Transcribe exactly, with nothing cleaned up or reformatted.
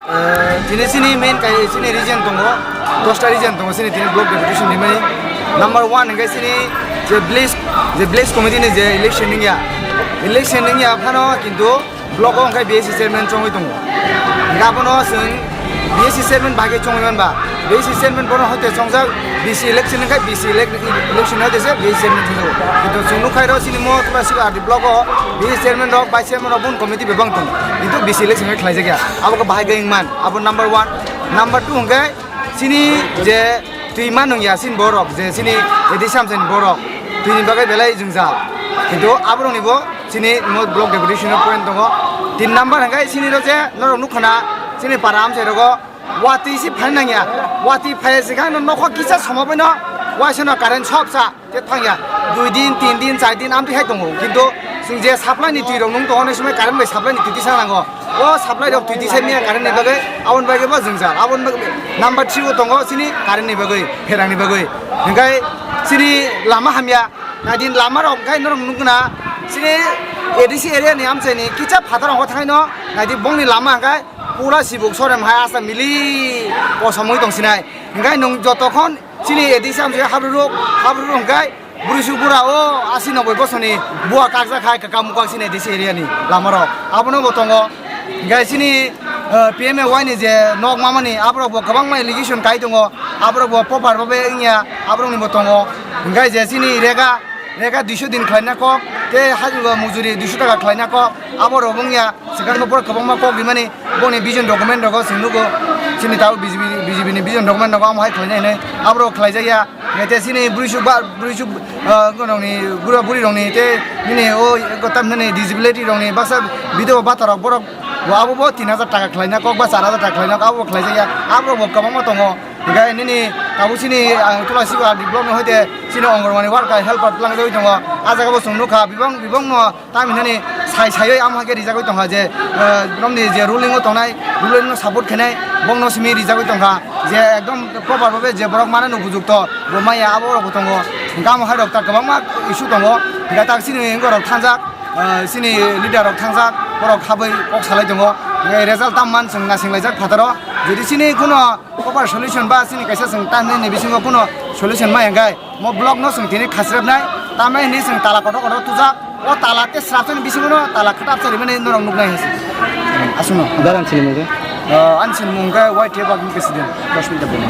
Eh, tini chini main kai chini region tongo, dosta region tongo chini tini block deputation ni mani. Number one hingke chini je village, je village committee ni je election ningya, election ningya phano kintu block o hingke B S C chairman chongwi tongo. Hingke abono chwng B S C chairman bai khe chongwi manba, B S C chairman bono hoite chongjak, B C election hingke B C elec-, election hoite se B S C chairman chongjago. Kintu chwng nukha iro chini mo tula sigo R D block o B S C chairman rok, vice chairman rok bun committee bebak tongo. Kintu B C election khe khlaijakya. Abo khe bahai khe wngman. Abo number one. Number two hwnkhe chini je twi ma nungya chini borok, je chini A D C amchaini borok twini bagwi belai jwngjal. Kintu aborokni bo chini mo block deputation o point tongo. Tin number hwnkhe chini ro je norok nukha na chini para amchai rogo watwi si phan nangya. Watwi phai se khe no nokho kisa somo bai no waisa no current sop sa. Te thangya, dui din, tin din, char din amtwi hai tongo. Kintu chwng je supply ni twi rok nung tongo, hwnwi swmai current bai supply ni twi tisa nango. O supply rok twi tisa miya current ni bagwi, aboni bagwi bo jwngjal. Aboni bagwi number three o tongo chini current ni bagwi, pherang ni bagwi. Hingkai chini lama hamya, nai din lama rok hingkai norok nukna, chini A D C area ni amchai ni kicha phatar rok thangwi no, nai di bongni lama hingkai pura sibuk sorem hai asa mili kosom oi tong sinai. Hingkai nung jotokhon chini A D C amchai habrurok, habrurok hingkai Bwrwi suk bura o asi noboi bosoni bua kakjak hai kwkang mukang sini A D C area ni lama rok. Abono bo tongo. Hingke sini, eh, P M A Y ni je nok mamani aborok bo kwbangma allegation kai tongo. Aborok bo proper babe wngya aborok ni bo tongo. Hingke je sini rega, rega duiso din khlaina kok, te hajingo mujuri duiso taka khlaina kok, aborok wngya. Swkang khe borok kwbangma kok rimani, boni vision document rogo chwng nugo, chini tabuk B J P, B J P ni vision document rogo amo hai khlainai hinwi aborok khlaijakya. Hingke chini bwrwi suk ba, bwrwi suk, ah, wngkha nokni bura bwrwi rokni tei nini o eko tamhinani disability rokni baksa video bata rok borok bo abo bo tin hajar taka khlaina kok ba char hajar taka khlaina kok abo bo khlaijakya. Aborok bo kwbangma tongo. Hingke nini tabuk chini ang tula sigo R D block ni hoite chini Anganwadi worker helper twlangjagwi tongo. Ah jaga bo chwng nukha bibang bibang no. Tamhinani sai saiwi amo hai khe rijagwi tongkha je, eh, romni je ruling o tongnai, ruling no support khainai, bongno simi rijagwi tongkha je ekdom proper babe je borok manani upojukto bo maya abo rok bo tongo. Hingke amo hai rok ta kwbangma issue tongo, hingke ta chini wngorok thangjak, eh, chini leader rok thangjak, borok habwi kok salai tongo, hingke result tam man chwng naising laijak phataro, jodi chini kuno Proper solution ba chini kaisa chwng tamni ni bisingo kuno solution ma hingkai mo block no chwng tini khasrepnai tamnai hinwi chwng tala kotor kotor tujak o tala tei srapsani bisingo no tala kwtap charimani norok nuknai hinwi aswkno. Dal ang chini mungkhe? Ah, ani chini mungkhe Y T F Working President Rashmi Debbarma.